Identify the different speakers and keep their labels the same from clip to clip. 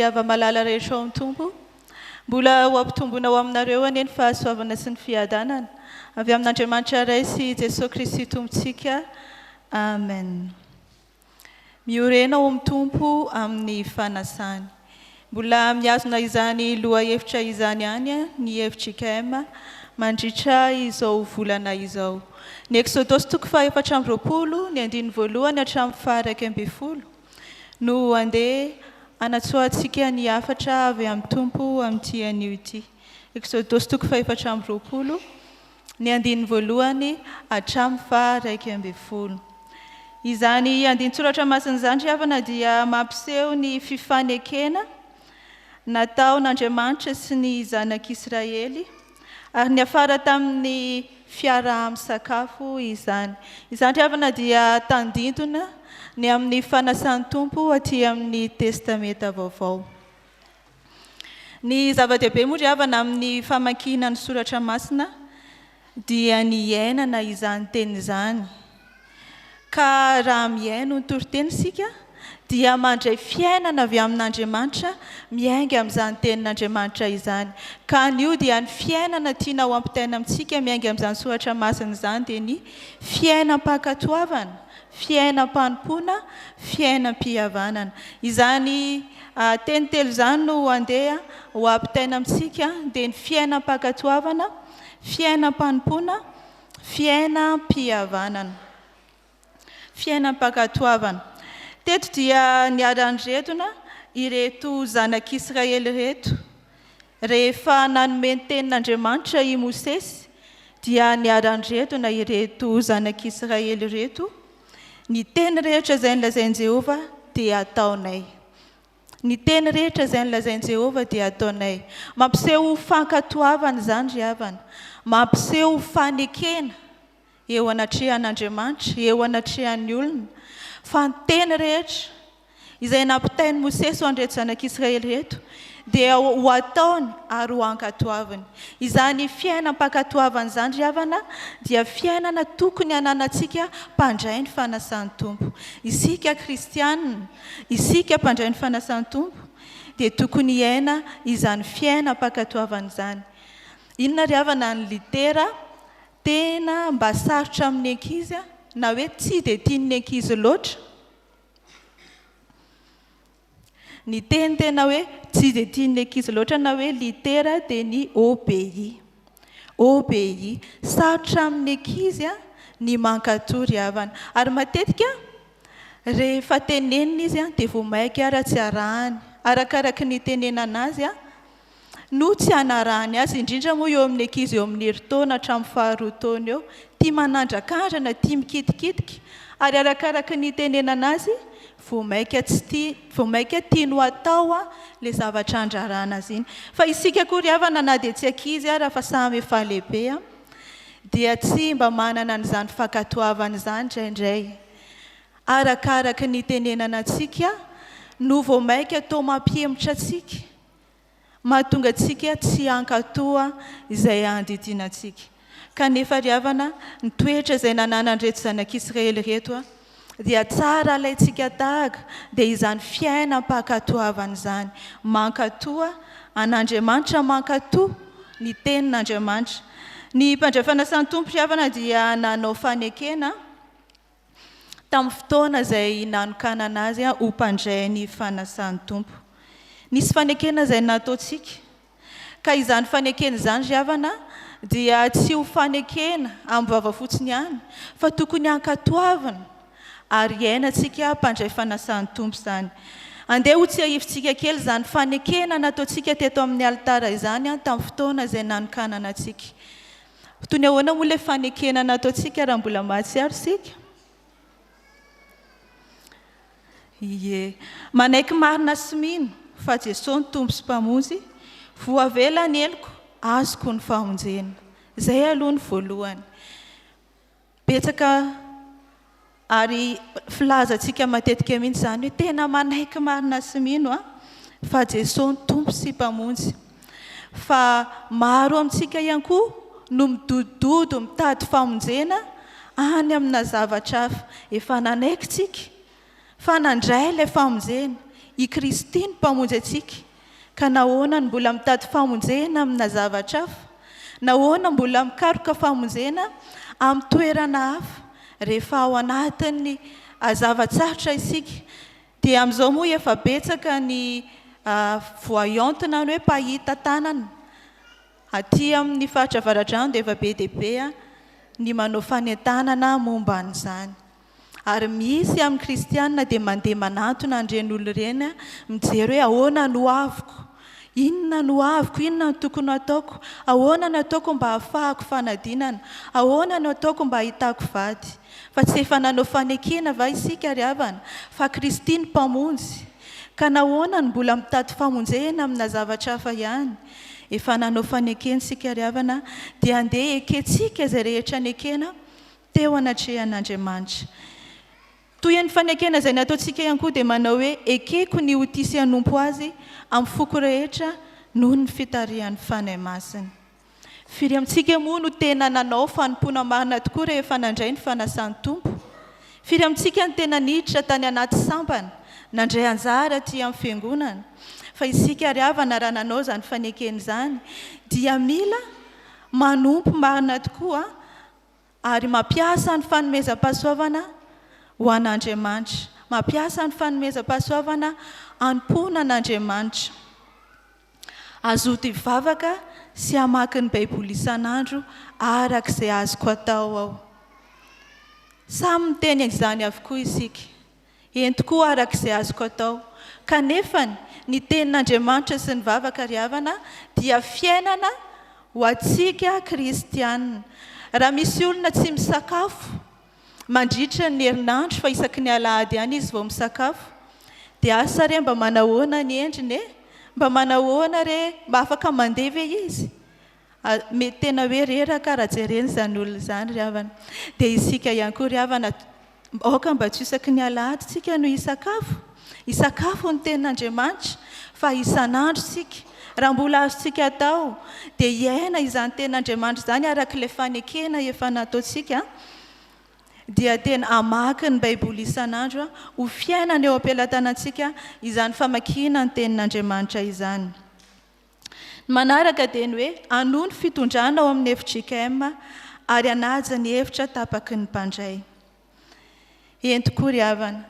Speaker 1: hava-malala rehetra ao amin'ny Tompo. Mbola ho ampitomboina ho aminareo anie ny fahasoavana sy ny fiadanana avy amin'Andriamanitra Ray sy Jesoa Kristy Tompontsika. Amen. Miorena ao amin'ny Tompo amin'ny fanasany. Mbola mihazona izany lohahevitra izany ihany ny fjkm mandritra izao volana izao. Ny Eksodosy toko faha-24, ny andininy voalohany hatramin'ny faha-11 no andeha hanatsoahantsika ny hafatra avy amin'ny Tompo amin'ity anio ity. Eksodosy toko faha-24, ny andininy voalohany hatramin'ny faha-11. Izany andinin-tsoratra masina izany ry havana dia mampiseho ny fifanekena nataon'Andriamanitra sy ny zanak'Israely ary niafara tamin'ny fiaraha-misakafo izany. Izany ry havana dia tandindona ny amin'ny fanasan'ny Tompo aty amin'ny Testamenta Vaovao. Ny zava-dehibe moa ry havana amin'ny famakiana ny soratra masina dia ny hiainana izany teny izany. Ka raha mihaino ny toriteny isika dia mandray fiainana avy amin'Andriamanitra miainga amin'izany tenin'Andriamanitra izany. Ka anio dia ny fiainana tiana ho ampitaina amintsika miainga amin'izany soratra masina izany dia ny fiainam-pankatoavana, fiainam-panompoana, fiainam-pihavanana. Izany teny telo izany no andeha ho ampitaina amintsika dia ny fiainam-pankatoavana, fiainam-panompoana, Fiainam-pihavanana. Fiainam-pankatoavana. Teto dia niara-niredona ireto zanak'Israely ireto. Rehefa nanome ny tenin'Andriamanitra i Mosesy, dia niara-niredona ireto zanak'Israely ireto, Ny teny rehetra izay nolazain'i Jehovah dia hataonay. Ny teny rehetra izay nolazain'i Jehovah dia ataonay. Mampiseho fankatoavana izany, ry havana. Mampiseho fanekena eo anatrehan'Andriamanitra, eo anatrehan'ny olona, fa ny teny rehetra izay nampitain'i Mosesy ho an'ireto zanak'Israely ireto dia ho ataony ary ho ankatoaviny. Izany fiainam-pankatoavana izany, ry havana, dia fiainana tokony hananantsika mpandray ny fanasan'ny Tompo. Isika kristiana, Isika mpandray ny fanasan'ny Tompo dia tokony hiaina izany fiainam-pankatoavana izany. Inona ry havana ny litera tena mba sarotra amin'ny ankizy na hoe tsy dia tian'ny ankizy loatra? Ny teny tena hoe tsy dia tian'ny ankizy loatra na hoe litera dia ny OBI. OBI. Sarotra amin'ny ankizy ny mankatò ry havana. Ary matetika Rehefa tenenina izy dia vao maika ara tsy arahany. Arakaraky ny itenenana azy no tsy anarahany azy, indrindra moa eo amin'ny ankizy eo amin'ny herintaona hatramin'ny faharoa taona eo. Tia manandrakandrana, tia mikitikitika. Ary arakaraky ny itenenana azy vao maika tsy tia, vao maika tiany ho atao ilay zavatra andrarana azy iny. Fa isika koa ry havana na dia tsy ankizy ara fa samy efa lehibe dia tsy mba manana an'izany fankatoavana izany indraindray. Arakaraka ny itenenana antsika no vao mainka toa mampihemotra antsika, mahatonga antsika tsy hankatoa izay andidiana antsika. Kanefa ry havana, ny toetra izay nananan'ireto zanak'Israely ireto dia tsara alaintsika tahaka, dia izany fiainam-pankatoavana izany. Mankatoa an'Andriamanitra, mankatoa ny tenin'Andriamanitra. Ny mpandray fanasan'ny Tompo ry havana dia nanao fanekena. tamin'ny fotoana izay nanokanana azy ho mpandray ny fanasan'ny Tompo. Nisy fanekena izay nataontsika, ka izany fanekena izany ry havana dia tsy ho fanekena amin'ny vava fotsiny ihany, fa tokony hankatoavina ary hiainantsika mpandray fanasan'ny Tompo izany. Andeha hotsiahivintsika kely izany fanekena nataontsika teto amin'ny alitara izany tamin'ny fotoana izay nanokanana antsika. Toy ny ahoana moa ilay fanekena nataontsika raha mbola mahatsiaro isika? Ie. Manaiky marina sy mino fa Jesoa no Tompo sy Mpamonjy, voavela ny heloko, azoko ny famonjena. Izay aloha ny voalohany. Betsaka ary filazantsika matetika mihitsy izany hoe tena manaiky marina sy mino aho fa Jesoa no Tompo sy Mpamonjy. Fa maro amintsika ihany koa no midodododo mitady famonjena any amina zavatra hafa. Efa nanaiky tsika fa nandray ilay famonjena. I Kristy no Mpamonjy antsika, ka nahoana no mbola mitady famonjena amina zavatra hafa? Nahoana mbola mikaroka famonjena amin'ny toerana hafa rehefa ao anatin'ny zava-tsarotra isika? Dia amin'izao moa efa betsaka ny voyante na ny hoe mpahita tanana. Aty amin'ny faritra Avaradrano dia efa be dia be ny manao fanentanana momba an'izany. Ary misy amin'ny kristiana dia mandeha manantona an'ireny olona ireny mijery hoe ahoana no avoko, inona no avoko, inona no tokony hataoko, ahoana no ataoko mba hahafahako fanadinana, ahoana no ataoko mba hahitako vady. Fa tsy efa nanao fanekena va isika ry havana fa Kristy no Mpamonjy? Ka nahoana no mbola mitady famonjena amina zavatra hafa ihany? Efa nanao fanekena isika ry havana dia andeha ekentsika izay rehetra nekena teo anatrehan'Andriamanitra. Tohin'ny fanekena izay nataontsika ihany koa dia manao hoe ekeko ny ho tia sy hanompo Azy amin'ny foko rehetra noho ny fitarihan'ny Fanahy Masina. Firy amintsika moa no tena nanao fanompoana marina tokoa rehefa nandray ny fanasan'ny Tompo? Firy amintsika no tena niditra tany anaty sampana, nandray anjara aty amin'ny Fiangonana? Fa isika ry havana raha nanao izany fanekena izany dia mila manompo marina tokoa ary mampiasa ny fanomezam-pahasoavana ho an'Andriamanitra, mampiasa ny fanomezam-pahasoavana hanompoana an'Andriamanitra. Azoto hivavaka sy hamaky ny Baiboly isan'andro araka izay azoko atao aho. Samy miteny izany avokoa isika. Eny tokoa araka izay azoko atao. Kanefany, ny Tenin'Andriamanitra sy ny vavaka ry havana dia fiainana ho antsika kristiana. Raha misy olona tsy misakafo mandritra ny herinandro fa isaky ny alahady ihany izy vao misakafo dia asa re mba manahoana ny endriny e? Mba manahoana re? Mba afaka mandeha ve izy? Mety tena hoe reraka raha jerena izany olona izany ry havana. Dia isika ihany koa ry havana, aoka mba tsy ho isaky ny alahady tsika no hisakafo. Hisakafo ny tenin'Andriamanitra fa isan'andro tsika. Raha mbola azontsika atao dia hiaina izany tenin'Andriamanitra izany araka ilay fanekena efa nataontsika dia tena hamaky ny Baiboly isan'andro ho fiainana eo am-pelatanantsika izany famakiana ny tenin'Andriamanitra izany. Ny manaraka dia ny hoe hanohy ny fitondrana ao amin'ny fjkm ary hanaja ny hevitra tapaky ny mpandray. Eny tokoa ry havana,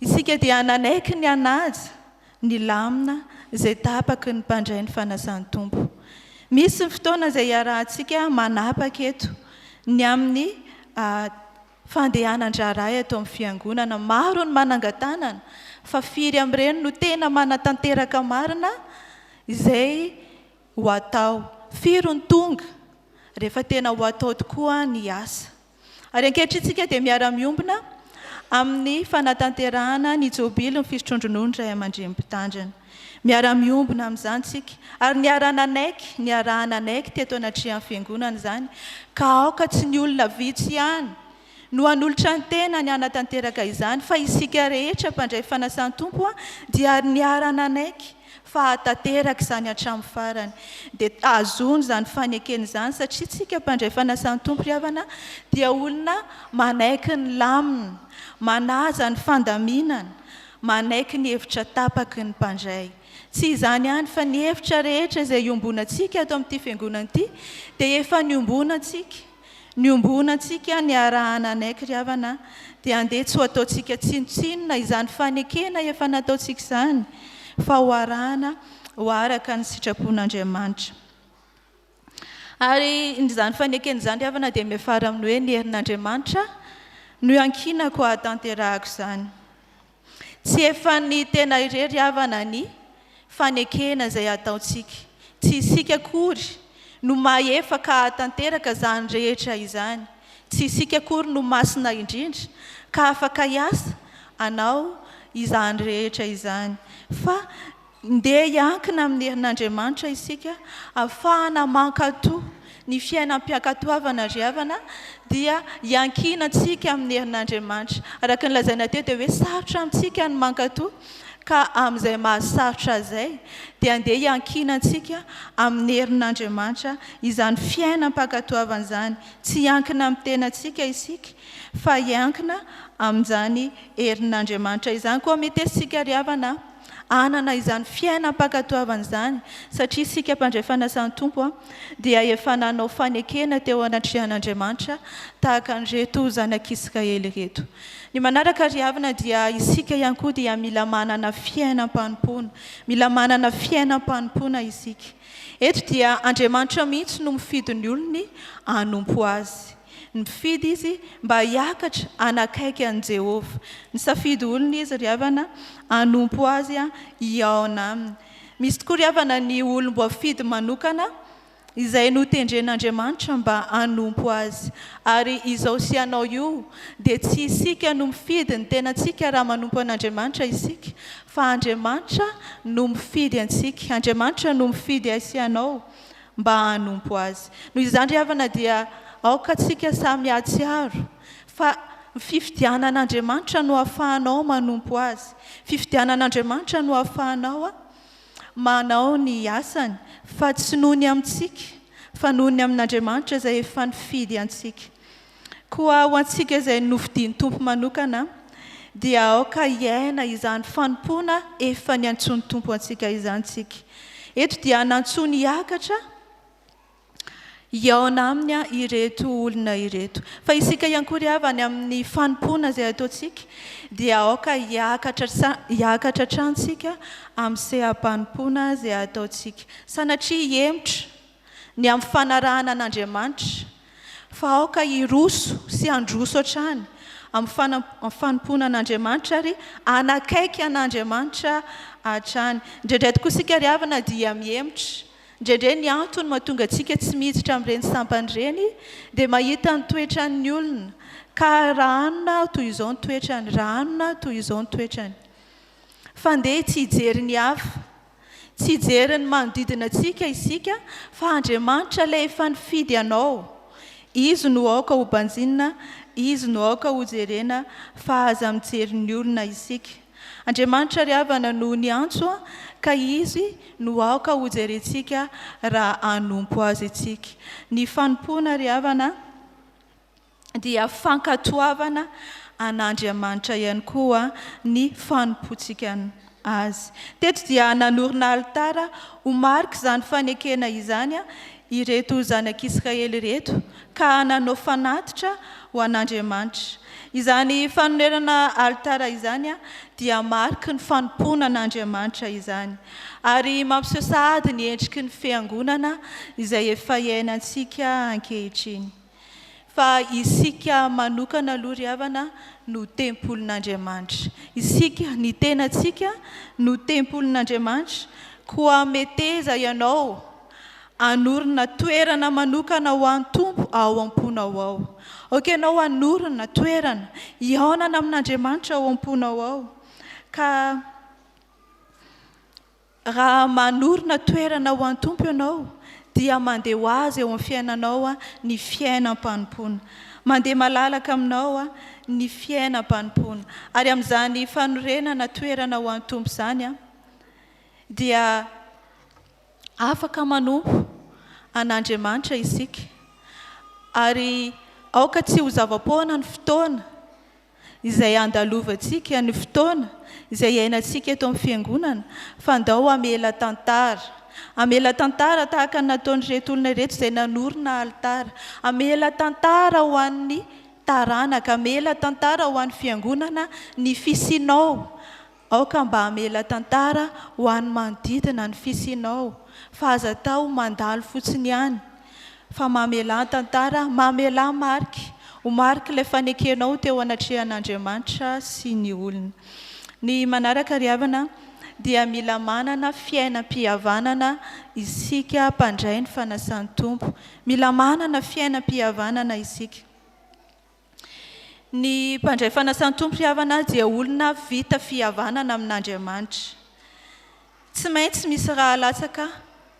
Speaker 1: isika dia nanaiky ny hanaja ny lamina izay tapaky ny mpandray ny fanasan'ny Tompo. Misy ny fotoana izay iarahantsika manapaka eto ny amin'ny fandehanan-draharaha eto amin'ny Fiangonana. Maro ny manangan-tanana, fa firy amin'ireny no tena manatanteraka marina izay ho atao? Firy no tonga rehefa tena ho atao tokoa ny asa? Ary ankehitriny isika dia miara-miombona amin'ny fanatanterahana ny Jobily ny fisotroan-dronono Ray aman-dreny Mpitandrina. Miara-miombona amin'izany isika, ary niara-nanaiky, niaraha-nanaiky teto anatrehan'ny Fiangonana izany, ka aoka tsy ny olona vitsy ihany no hanolotra ny tenany hanatanteraka izany, fa isika rehetra mpandray fanasan'ny Tompo dia niara-nanaiky fa hahatanteraka izany hatramin'ny farany. Dia hahazoana izany fanekena izany, satria isika mpandray fanasan'ny Tompo ry havana dia olona manaiky ny lamina, manaja ny fandaminana, Manaiky ny hevitra tapaky ny mpandray. Tsy izany ihany fa ny hevitra rehetra izay iombonantsika ato amin'ity fiangonana ity dia efa niombonantsika. Niombonantsika niaraha-nanaiky ry havana a! Dia andeha tsy ho ataontsika tsinontsinona izany fanekena efa nataontsika izany fa ho arahana ho araka ny sitrapon'Andriamanitra. Ary izany fanekena izany ry havana dia miafara amin'ny hoe ny herin'Andriamanitra no iankinako hahatanterahako izany. Tsy efan'ny tena irery ry havana ny fanekena izay ataontsika. Tsy isika akory no mahefa ka hahatanteraka izany rehetra izany. Tsy isika akory no masina indrindra ka afaka hiasa hanao izany rehetra izany. Fa Ndeha hiankina amin'ny herin'Andriamanitra isika ahafahana mankatò ny fiainam-piankatoavana ry havana dia hiankinantsika amin'ny herin'Andriamanitra. Araka ny lazaina teo dia hoe sarotra amintsika ny mankatò Ka amin'izay mahasarotra izay dia andeha hiankinantsika amin'ny herin'Andriamanitra izany fiainam-pankatoavana izany. Tsy hiankina amin'ny tenantsika isika fa hiankina amin'izany herin'Andriamanitra izany. Koa meteza isika ry havana hanana izany fiainam-pankatoavana izany satria isika mpandray fanasan'ny Tompo dia efa nanao fanekena teo anatrehan'Andriamanitra tahaka an'ireto zanak'Israely ireto. Ny manaraka ry havana dia isika ihany koa dia mila manana fiainam-panompoana. Mila manana fiainam-panompoana isika. Eto dia Andriamanitra mihitsy no mifidy ny olony hanompo Azy. Nifidy izy mba hiakatra hanakaiky an'i Jehovah. Nisafidy olona izy ry havana hanompo Azy, hihaona Aminy. Misy tokoa ry havana ny olom-boafidy manokana izay notendren'Andriamanitra mba hanompo Azy. Ary izao sy ianao io dia tsy isika no mifidy ny tenantsika raha manompo an'Andriamanitra isika, fa Andriamanitra no mifidy antsika. Andriamanitra no mifidy ahy sy ianao mba hanompo Azy. Noho izany ry havana dia aoka tsika samy hahatsiaro fa ny fifidianan'Andriamanitra no ahafahanao manompo Azy. Fifidianan'Andriamanitra no ahafahanao manao ny asany fa tsy noho ny amintsika fa noho ny amin'Andriamanitra izay efa nifidy antsika. Koa ho antsika izay nofidian'ny Tompo manokana dia aoka hiaina izany fanompoana efa niantsoan'ny Tompo antsika izany tsika. Eto dia nantsoiny hiakatra hihaona aminy ireto olona ireto. Fa isika ihany koa ry havana amin'ny fanompoana izay ataontsika dia aoka hiakatra hiakatra hatrany tsika amin'ny seha-panompoana izay ataontsika. Sanatria hihemotra ny amin'ny fanarahana an'Andriamanitra fa aoka hiroso sy handroso hatrany amin'ny fanompoana an'Andriamanitra ary hanakaiky an'Andriamanitra hatrany. Indraindray tokoa isika ry havana dia mihemotra. Indraindray ny antony mahatonga antsika tsy miditra amin'ireny sampana ireny dia mahita ny toetran'ny olona ka raha anona toy izao ny toetrany, raha anona toy izao ny toetrany. Fa ndeha tsy hijery ny hafa, tsy hijery ny manodidina antsika isika fa Andriamanitra ilay efa nifidy anao. Izy no aoka ho banjinina, Izy no aoka ho jerena fa aza mijery ny olona isika. Andriamanitra ry havana no niantso ka Izy no aoka hojerentsika raha hanompo Azy isika. Ny fanompoana ry havana dia fankatoavana an'Andriamanitra ihany koa ny fanompoantsika Azy. Teto dia nanorina alitara ho marik'izany fanekena izany ireto zanak'Israely ireto ka nanao fanatitra ho an'Andriamanitra. Izany fanonerana alitara izany dia mariky ny fanompoana an'Andriamanitra izany, ary mampiseho sahady ny endriky ny Fiangonana izay efa iainantsika ankehitriny. Fa isika manokana aloha ry havana no tempolin'Andriamanitra. Isika, ny tenantsika no tempolin'Andriamanitra, koa meteza ianao Hanorina toerana manokana ho an'ny Tompo ao am-ponao ao. Aoka ianao hanorina toerana hihaonana amin'Andriamanitra ao am-ponao ao. Ka raha manorina toerana ho an'ny Tompo ianao, dia mandeha ho azy eo amin'ny fiainanao ny fiainam-panompoana. Mandeha malalaka aminao ny fiainam-panompoana. Ary amin'izany fanorenana toerana ho an'ny Tompo izany, dia Afaka manompo an'Andriamanitra isika, ary aoka tsy ho zava-poana ny fotoana izay andalovantsika, ny fotoana izay iainantsika eto amin'ny Fiangonana, fa ndao hamela tantara. Hamela tantara tahaka ny nataon'ireto olona ireto izay nanorina alitara. Hamela tantara ho an'ny taranaka, hamela tantara ho an'ny Fiangonana ny fisianao Aoka mba hamela tantara ho an'ny manodidina ny fisianao fa aza atao mandalo fotsiny ihany fa mamelà tantara, mamelà marika ho marik'ilay fanekenao teo anatrehan'Andriamanitra sy ny olona. Ny manaraka ry havana dia mila manana fiainam-pihavanana isika mpandray ny fanasan'ny Tompo. Mila manana fiainam-pihavanana isika. Ny mpandray fanasan'ny Tompo ry havana dia olona vita fihavanana amin'Andriamanitra. Tsy maintsy misy ra alatsaka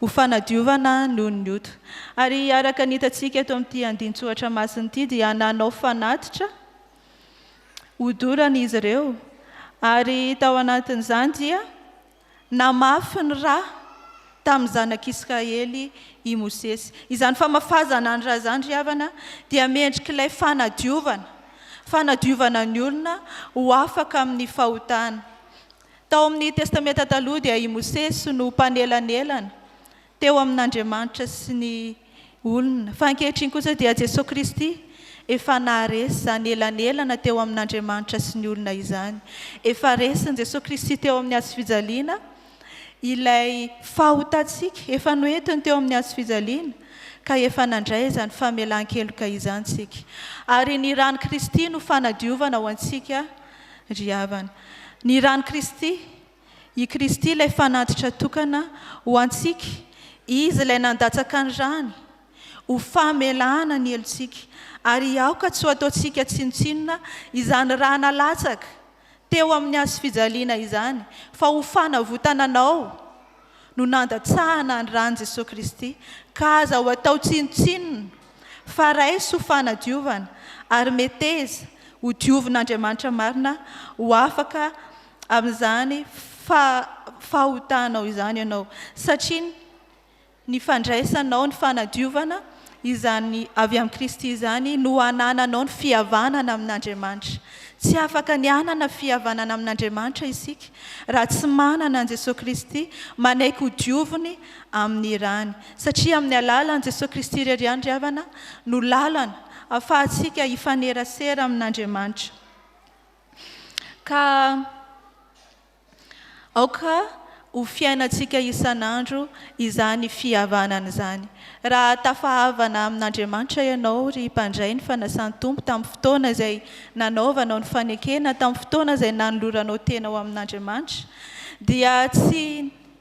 Speaker 1: ho fanadiovana noho ny ota. Ary araka ny hitantsika eto amin'ity andinin-tsoratra masina ity dia nanao fanatitra hodorana izy ireo. Ary tao anatin'izany dia namafy ny ra tamin'ny zanak'Israely i Mosesy. Izany famafazana ny ra izany ry havana dia mendrik'ilay fanadiovana, fanadiovana ny olona ho afaka amin'ny fahotana. Tao amin'ny Testamenta Taloha dia i Mosesy no mpanelanelana teo amin'Andriamanitra sy ny olona. Fa ankehitriny kosa dia Jesoa Kristy efa naharesy izany elanelana teo amin'Andriamanitra sy ny olona izany. Efa resin'i Jesoa Kristy teo amin'ny hazofijaliana ilay fahotantsika, efa noentiny teo amin'ny hazofijaliana ka efa nandray izany famelan-keloka izany isika. Ary ny ran'i Kristy no fanadiovana ho antsika ry havana. Ny ran'i Kristy I Kristy ilay fanatitra tokana ho antsika, Izy ilay nandatsaka ny rany ho famelana ny helotsika, ary aoka tsy ho ataontsika tsinontsinona izany ra nalatsaka teo amin'ny hazo fijaliana izany, fa ho fanavotana anao no nandatsahana ny ran'i Jesoa Kristy, ka aza ho atao tsinontsinona, fa raiso ho fanadiovana, ary meteza ho diovin'Andriamanitra marina ho afaka amin'izany fahotanao izany ianao, satria ny fandraisanao ny fanadiovana izany avy amin'i Kristy izany no hanananao ny fihavanana amin'Andriamanitra. Tsy afaka ny hanana fihavanana amin'Andriamanitra isika raha tsy manana an'i Jesoa Kristy manaiky ho dioviny amin'ny rany, satria amin'ny alalan'i Jesoa Kristy irery ihany ry havana no lalana ahafahantsika hifanerasera amin'Andriamanitra. Ka aoka ho fiainantsika isan'andro izany fihavanana izany. Raha tafahavana amin'Andriamanitra ianao, ry mpandray ny fanasan'ny Tompo, tamin'ny fotoana izay nanaovanao ny fanekena, tamin'ny fotoana izay nanoloranao tena ho amin'Andriamanitra, dia tsy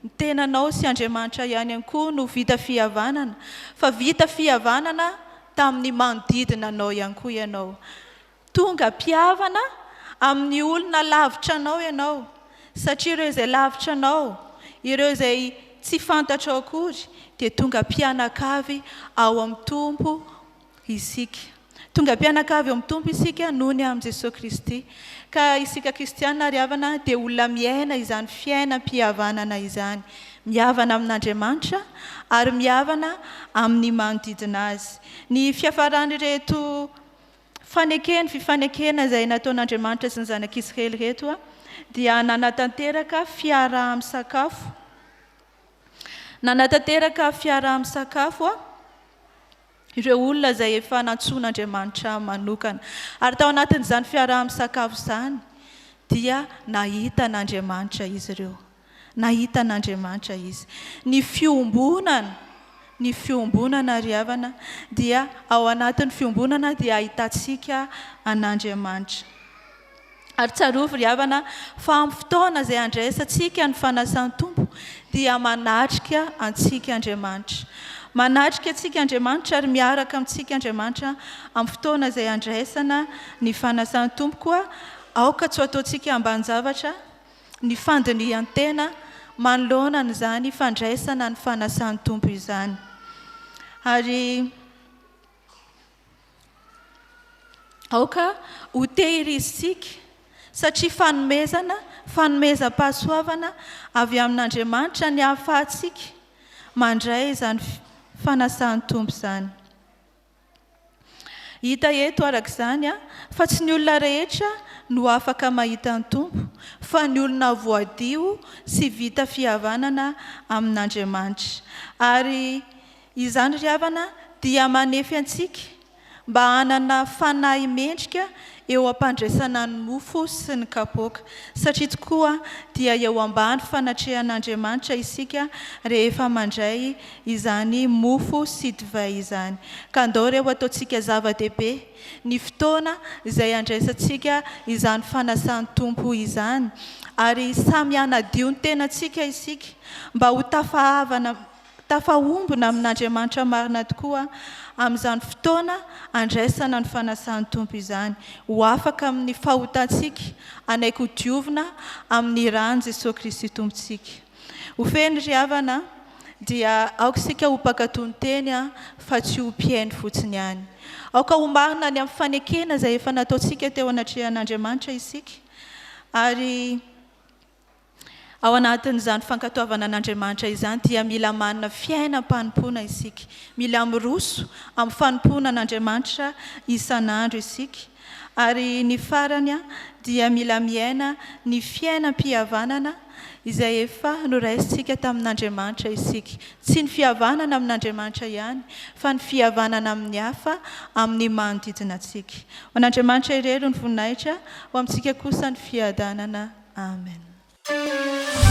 Speaker 1: ny tenanao sy Andriamanitra ihany koa no vita fihavanana, fa vita fihavanana tamin'ny manodidina anao ihany koa ianao. Tonga mpihavana amin'ny olona lavitra anao ianao, satria ireo izay lavitra anao, ireo izay tsy fantatrao akory, dia tonga mpianakavy ao amin'ny Tompo isika. Tonga mpianakavy ao amin'ny Tompo isika noho ny amin'i Jesoa Kristy. Ka isika kristiana ry havana dia olona miaina izany fiainam-pihavanana izany. Mihavana amin'Andriamanitra ary mihavana amin'ny manodidina azy. Ny fiafaran'ireto Fanekena, fifanekena izay nataon'Andriamanitra sy ny zanak'Israely ireto dia nanatanteraka fiaraha-misakafo. Nanatanteraka fiaraha-misakafo ireo olona izay efa nantsoin'Andriamanitra manokana. Ary tao anatin'izany fiaraha-misakafo izany dia nahita an'Andriamanitra izy ireo. Nahita an'Andriamanitra izy. Ny fiombonana, ny fiombonana ry havana, dia ao anatin'ny fiombonana dia ahitantsika an'Andriamanitra. Ary tsarovy ry havana fa amin'ny fotoana izay andraisantsika ny fanasan'ny Tompo dia manatrika antsika Andriamanitra. Manatrika antsika Andriamanitra ary miaraka amintsika Andriamanitra amin'ny fotoana izay andraisana ny fanasan'ny Tompo koa aoka tsy ho ataontsika ambanin-javatra ny fandinihan-tena manoloana an'izany fandraisana ny fanasan'ny Tompo izany. Ary aoka ho tehirizintsika, satria fanomezana, fanomezam-pahasoavana avy amin'Andriamanitra ny ahafahantsika mandray izany fanasan'ny Tompo izany. Hita eto araka izany fa tsy ny olona rehetra no afaka mahita ny Tompo fa ny olona voadio sy vita fihavanana amin'Andriamanitra. Ary izany ry havana dia manefy antsika mba hanana fanahy mendrika eo am-pandraisana ny mofo sy ny kapoaka, satria tokoa dia eo ambany fanatrehan'Andriamanitra isika rehefa mandray izany mofo sy divay izany. Ka andao re ho ataontsika zava-dehibe ny fotoana izay handraisantsika izany fanasan'ny Tompo izany, ary samy hanadio ny tenantsika isika mba ho tafahavana Tafahombona amin'Andriamanitra marina tokoa amin'izany fotoana andraisana ny fanasan'ny Tompo izany, ho afaka amin'ny fahotantsika, hanaiky ho diovina amin'ny ran'i Jesoa Kristy Tompontsika. Ho feno ry havana dia aoka isika ho mpankatò ny teny fa tsy ho mpihaino fotsiny ihany. Aoka ho marina ny amin'ny fanekena izay efa nataontsika teo anatrehan'Andriamanitra isika. Ary ao anatin'izany fankatoavana an'Andriamanitra izany dia mila manana fiainam-panompoana isika. Mila miroso amin'ny fanompoana an'Andriamanitra isan'andro isika. Ary ny farany dia mila miaina ny fiainam-pihavanana izay efa noraisintsika tamin'Andriamanitra isika. Tsy ny fihavanana amin'Andriamanitra ihany fa ny fihavanana amin'ny hafa amin'ny manodidina antsika. Ho an'Andriamanitra irery ny voninahitra, ho amintsika kosa ny fiadanana. Amen.